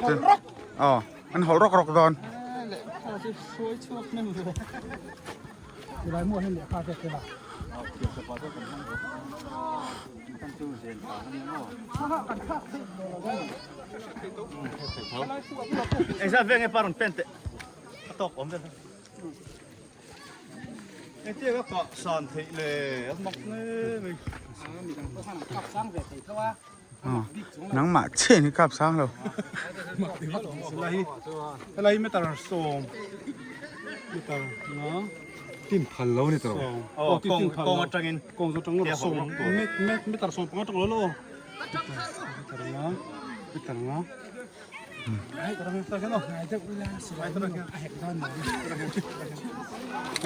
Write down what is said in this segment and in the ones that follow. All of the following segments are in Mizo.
Aw an hawlh rawk rawk dawn. Engzat vel nge pa rawn pen teh a tawk awm vel Engtiang a kah san theih le a mak hle mai. Nangmah chiah hi kap sang lo. Helai meter sawm meter nga tin phal lo ni tawh. Aw kawng kawng atangin kawng atang sawm meter sawm panga atang lo lo. Meter nga meter nga.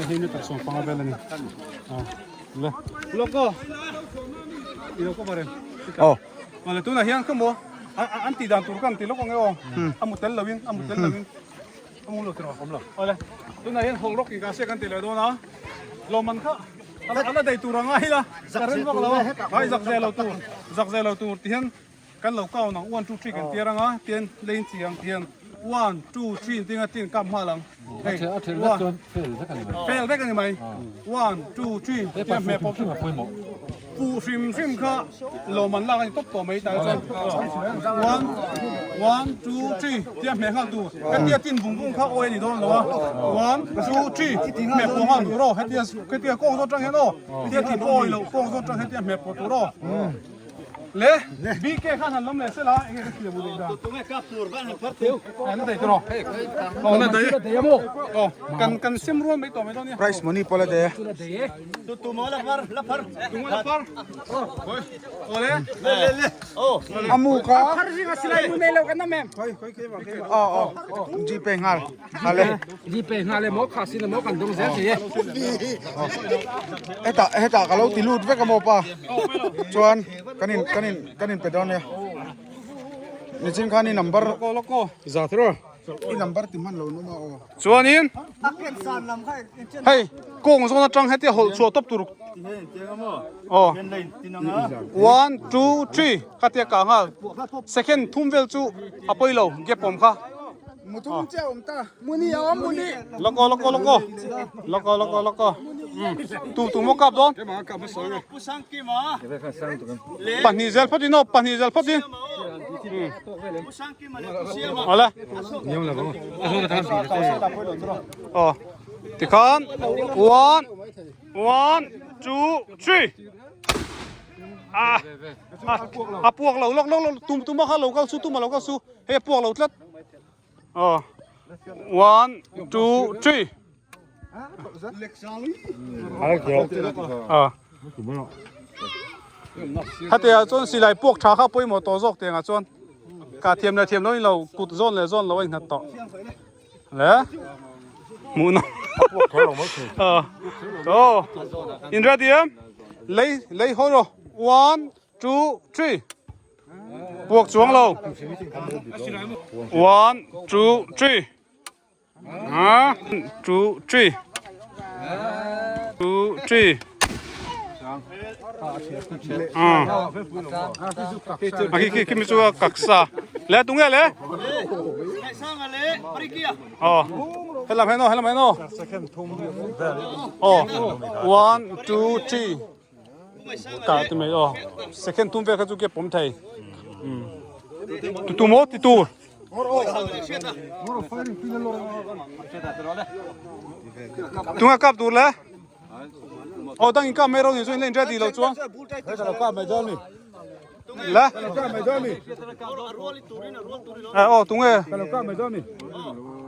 Hei meter sawm panga vel a ni. Le lawk aw. I lo cover em? Aw. Mawle tunah hian kha maw an tih dan tur kan ti lawk ang e aw. A mu tel loin a mu tel loin a mu lo tiraw awm lo. Awle tunah hian hawlh rawk in ka hria kan ti leh dawn a. Lawmman kha a la dei tur anga ila ka rin vak lo a. Hai zak zel lo tur zak zel lo tur ti hian Kan lo count ang, one two three kan tir anga, tin lane chi ang tihian one two three tin a tin kap nghal ang. Hei, one, fail vek a ni mai. One two three tia hmeh pawh fuh hrim hrim kha lawm an lak a ni tawp tawh mai tah chuan one one two three tia hmeh nghal tur hetia tin vung vung kha awi a ni dawn lo a one two three hmeh pawh nghal tur aw hetia hetia kawng zawt tang hian aw hetia tin pawh awi loh kawng zawt tang hetia hmeh pawh tur aw. Le BK khan han lam leh sela enge ka thil bu dan. Tunge kap tur ban han phar teu. An dei tro. Oh na dei. Dei mo. Oh kan kan sim rual mai to mai don ni. Prize money pawh la dei. Tu tu mo la phar la phar. Tu mo la phar. Oi. Ole. Le le le. Oh. Amu ka. Phar zinga silai mu nei lo kan na mem. Oh oh. Gpay nghal. Nghal e. Gpay nghal e maw kha sin emaw kan dawng zel thei e. Hetah hetah ka lo ti lut vek a maw pa. Chuan kan in kan in kan in pe dawn nia. Nichin khan i number Loko loko. Za thro. I number ti hman lo numa aw. Chuanin hei kawng zawn atang hetia hawlh chhuah tawp tur. Aw. 1 2 3 khatia ka nghal. Second thum vel chu a pawi lo gap awm kha. Muthum che awm ta. Muni a awm muni. Loko loko loko. Loko loko loko. Tu tu mo kap dawn. Pahnih zel phawt in aw pahnih zel phawt in. Awle. Aw. Tikhan 1 1 2 3. Ah. A puak lo lok lok lok tum tum a kha lo kal su tum a lo kal su. Hei a puak lo tlat. Aw. One, two, three. Ah. Hatia chuan silai puak tha kha pawimawh tawh zawk tiangah chuan ka thiam leh thiam lo in lo kut zawn leh zawn lo a innghat tawh. Le. Hmuh nawm. Ah. Oh. In ready em? Lei lei haw rawh. One, two, three. Puak chuang lo. One, two, three. One, two, three. Two, three. Ah. Aki ki kimi chu kaksa. Le tunge le? Oh. Helam heno, helam heno. Oh. One, two, three. Tah ti mai aw second tum vel kha chu ke pawm thei tu tu maw ti tur tunga kap tur le aw dang in kap mai ro ni chuan in ready lo chuan le aw tunge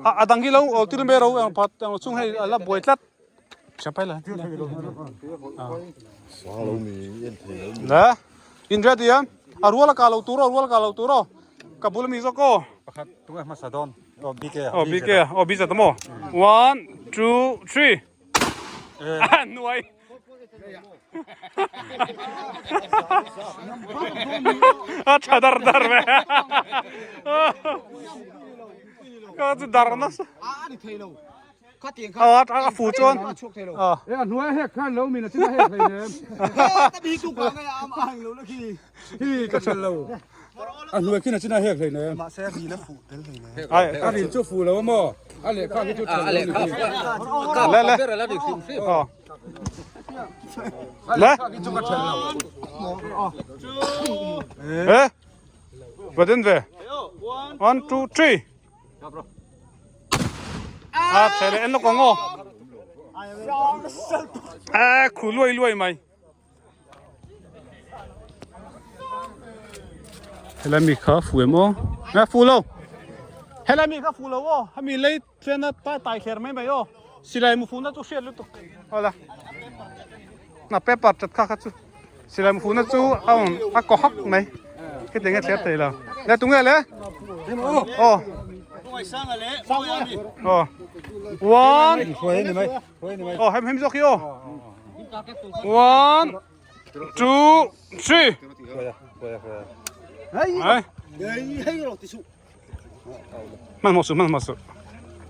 a dang hi lo aw tir mai ro ang phat ang chung hei a la buai tlat Le in ready em a rual a kah lo tur aw rual a kah lo tur aw ka bul ami zawk aw pakhat tunge hmasa dawn aw bk aw bk aw bz maw one two three a nuai a tha dar dar ve ka chu dar nasa Aw a fu chuan aw e a hnuai hek khan lo min a china hek hlei nem ka bi tu ka ngai am a hang lo la khi hi ka chal lo. A hnuai khin a chin a hek hlei nei. Mahse a rin a fuh tel hlei nei. Ai A rin chu fuh lo a maw? A lehkha khi chu tha lo ni khi. Le le. Aw. Le. E. Vaden ve. 1 2 3. A thei leh en lawk ang aw. A khu luai luai mai. Helai mi kha fu em aw. A fu lo. Helai mi kha fu lo aw. Hemi lei tlian a tai tai thler mai mai aw. Silai mu fu na chu hriat lutuk. Awla. Na paper chat kha kha chu. Silai mu fu na chu a awm a kaw hak mai. Khitiang nge thler thei lo. Le tunge le? Aw. Aw. One. Aw hem hem zawk hi aw. One, two, three. Hai. Hmanhmawh suh, hmanhmawh suh.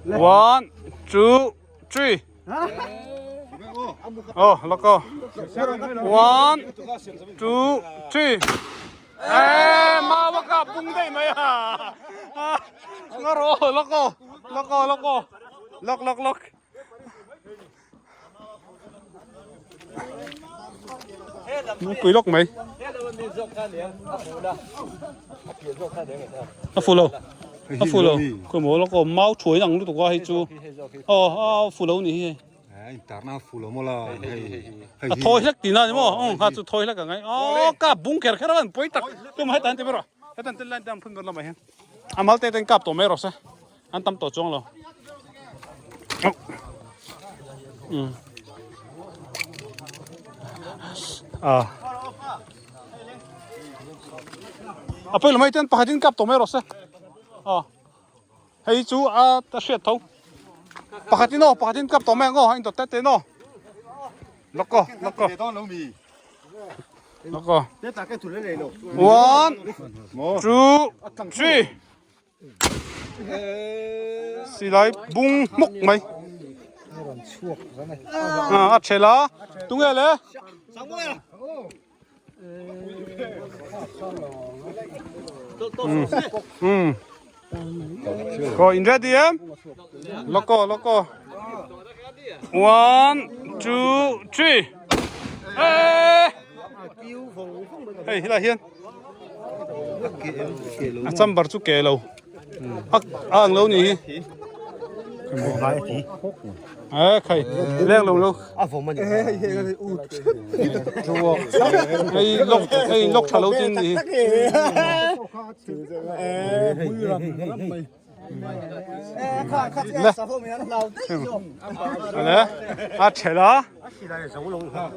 One, two, three. Aw, lawk aw. One, two, three. Eee, mau a kap bung daih mai a. Nga rawh aw, lawk aw. Lawk aw, lawk aw. Lawk, lawk, lawk. Pui lawk mai. A fu lo. A fu lo. Khawi maw lawk aw, mau thuai ang lutuk a hei chu. Aw, a fu lo ni hi. A thawi hlek tihna a ni maw? Umm ha chu thawi hlek ang ai. Aw kap bung kher kher a an pawi tak. Tum hetan ti ber rawh. Hetan te line te an phun ber lamah hian. A mal te ten kap tawh mai rawh se. An tam tawh chuang lo. Umm. Ah. A pawi lo mai ten pakhatin kap tawh mai rawh se. Aw. Hei chu a ta hriat tho. Pakhatin aw, pakhatin kap tawh mai ang aw, a indawt tet tet aw. Lawk aw, lawk aw. Lawk aw. One, two, three. Silai bung hmuk mai. A thel a, tunge le? Ko in ready em? Loko loko. One, two, three. Eh! Hei helai hian a chamber chu ke lo. A ang lo ni hi. Ê khai leng lo lo. A vawm a ni. Hei lok hei lok tha lo tin ni. Le a thela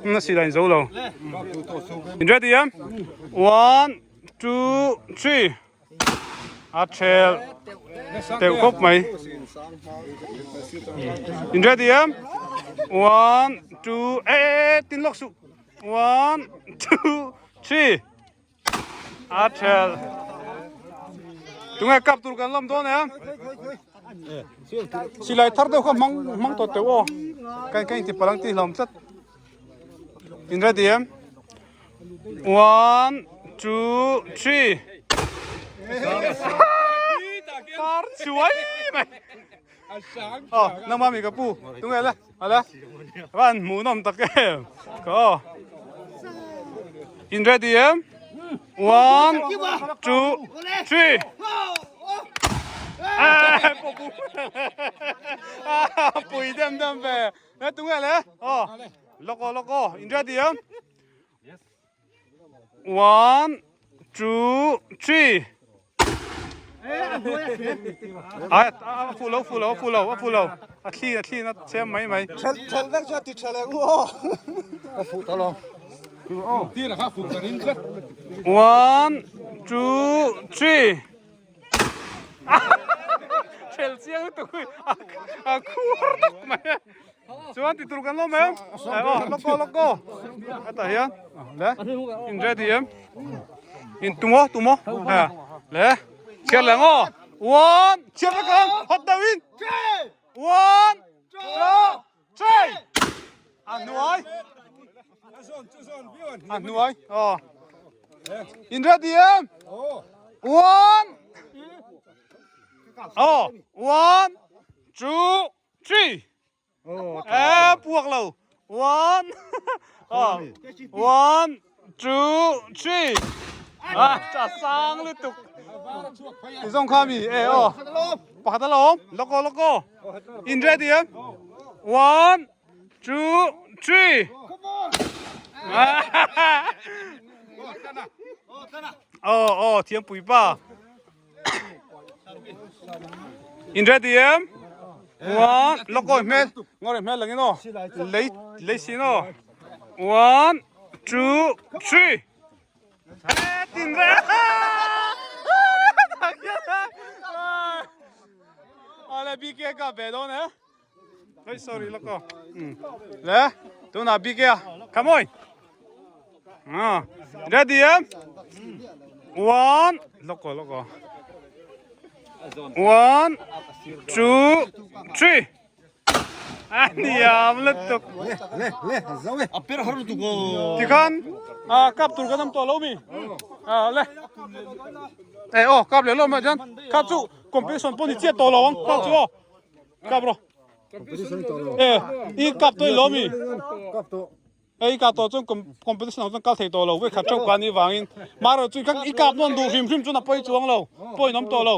na silai zo lo. In ready em? 1 2 3 A thel teuh khawp mai. In ready em? One, two, e e e tin lawk suh. One, two, three. A thel. Tunge kap tur kan lawm dawn em? Silai thar deuh kha hmang hmang tawh teuh aw. Kan kan inti palang tih hlawm tlat. In ready em? One, two, three. Kar chuai mai. Oh, nang mami ka pu. Tunge le, ala. Van hmu nom tak em. Ko. In ready em? One, two, three. Ah, pui dem dem ve. Ê tunge le? Oh. Loko loko. In ready em? One, two, three. Ai, a fu lo, fu lo, a fu lo, a fu lo. A thli, a thli na chem mai mai. Thel thel vek chuan ti thel ang u aw. Ka fu ta lo. Tir kha fu ka ring tlat. One, two, three. Thel chiang lutuk hi a khur tak mai a. Chuan ti tur kan lawm em? Aw, lawk aw, lawk aw. Hetah hian le in ready em? In tum aw, tum aw. Le, chhiar leh ang aw. One, chhiar vek ang, hot deuh in. One, two, three. A hnuai. A hnuai, aw. In ready em? One. Oh, one, two, three. Eh, puak lo. One. Oh, one, two, three. Ah, cha sang lutuk. Ti zong kha mi eh oh. Pakhat alawm. Loko loko. In ready em? One, two, three. Oh, oh, thiam pui pa. In ready em? One, loko hmel, ngore hmel langin aw. Lei lei sin aw. One, two, three. Eh, tin re. Ale BK ka ve dawn e. Oi sorry loko. Le, tuna BK a. Come on. Ah, ready em? One, loko loko. One, two, three. A hniam lutuk. Le le zo e. A per har lutuk aw. Tikhan a kap tur kan awm tawh lo mi. A le. E aw kap leh lawm ah chuan kap chu competition pawh ni chiat tawh lo ang kap chu aw. Kap rawh. E i kap tawh i lo mi. Kap tawh. Hei ka tawh chuan competition ang chuan kal thei tawh lo vek khat theuh ka nih vangin mahro chu kha i kap nawn duh hrim hrim chuan a pawi chuang lo pawi in awm tawh lo.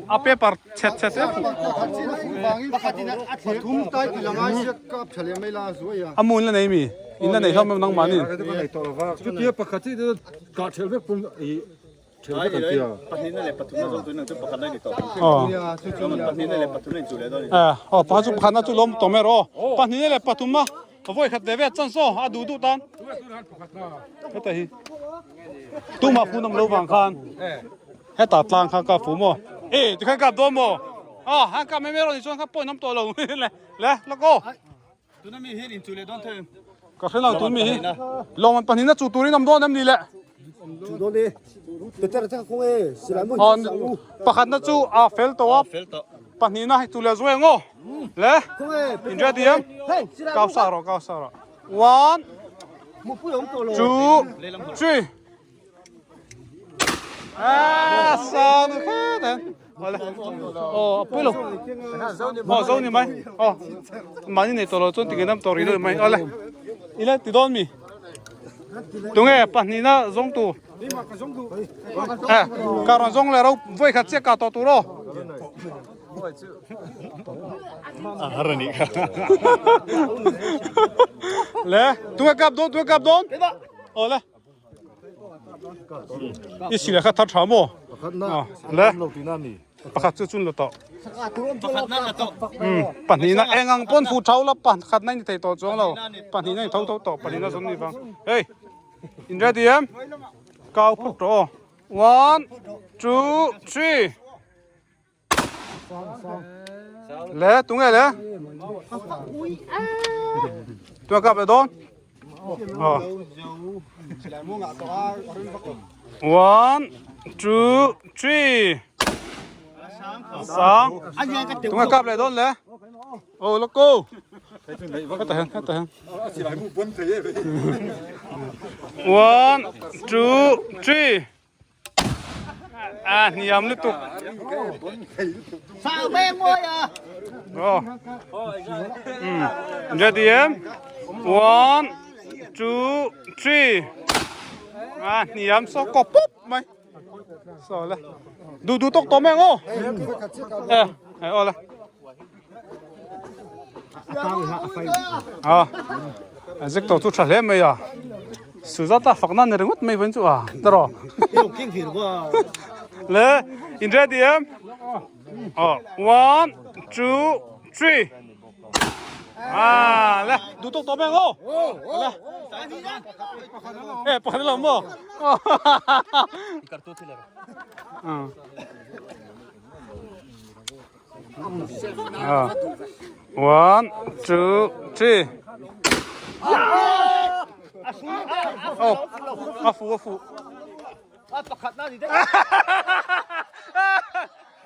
A paper chhet chhet e fuh. A mu in la nei mi? In la nei hlawm em nangmahni? Aw pakhat chu pakhatna chu lawm tawm erawh aw pahnihna leh pathumna vawi khat ve ve a chance aw a duh duh tan heta hi tumah phun awm lo vang khan heta tlang kha ka fu maw e tikhan kap dawn maw aw han kap mai mai erawh ni chuan kha point awm tawh lo le le lawk aw. Tuna mi hian inchuh leh dawn thei em? Ka hre lo tun mi hi. Lawngman pahnihna chuh turin awm dawn em ni le? Chuh dawn e. Peter te kawng e. Silai maw Aw pakhatna chu a fel tawh a. Fel tawh. Pahnihna hei chu leh zuai ang aw. Le. In ready em? Kau sa rawh kau sa rawh. One. Two. Three. Ah sa nu khet em. Aw a pui lo. Aw zo ni mai. Aw mahni nei tawh lo chuan tinge dam tawh rih deuh mai. Awle ila ti dawn mi. Tunge pahnihna zawng tu. Eh ka rawn zawng leh ro vawi khat chiah kah tawh tur aw. A har a nih kha. Le tunge kap dawn tunge kap dawn. Awle. I sila kha thar tha maw? Le. Pakhat chu chun la tawh. Pahnihna eng ang pawn fu thau la pakhat na in thei tawh chuang lo. Pahnihna in tho tho tawh pahnihna zawng ni vang. Hey. In ready em? Kau phawt tawh aw. One, two, three. Le tunge le Tunge kap le dawn One two three Sang Tunge kap le dawn le Oh look go Heta hian heta hian One two three A hniam lutuk. Oh. Ready em? One, two, three. A hniam so ko pup mai. So le. Du du tok tom em o. Eh, eh o le. A a zik tawh chu tha hle mai a Sujata fak nan ni ringawt mai vawiin chu a tawrh le in ready em aw one two three a le duh tawk tawh mai ang aw le eh pakhat alo maw One, two, three. Oh, a fu a fu.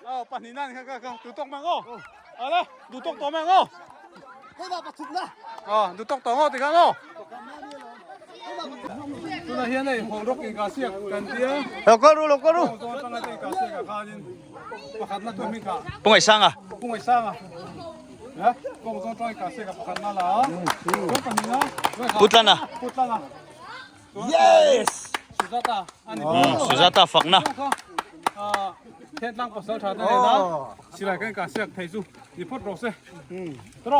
Oh, pahnih nan kha kha du tok mang aw. Ala, du tok tawh mang aw. À, du tawk tawh ngaw tikhan aw. Tunah hian hei hawlh rawk in kah siak kan tia. Lo kal ru, lo kal ru. Zawn atanga te in kah siak ah khanin pakhatna tu hming kah. Pu Ngaihsanga. Pu Ngaihsanga. Ha, kawng zawn atanga in kah siak ah pakhatna la a. Chuan pahnihna. Pu Tlana. Pu Tlana. Yes! Sujata ani. Sujata fakna. Ah, Thentlang pasal tha te nena silai kan in kah siak thei chu ni phawt rawh se. Tawh.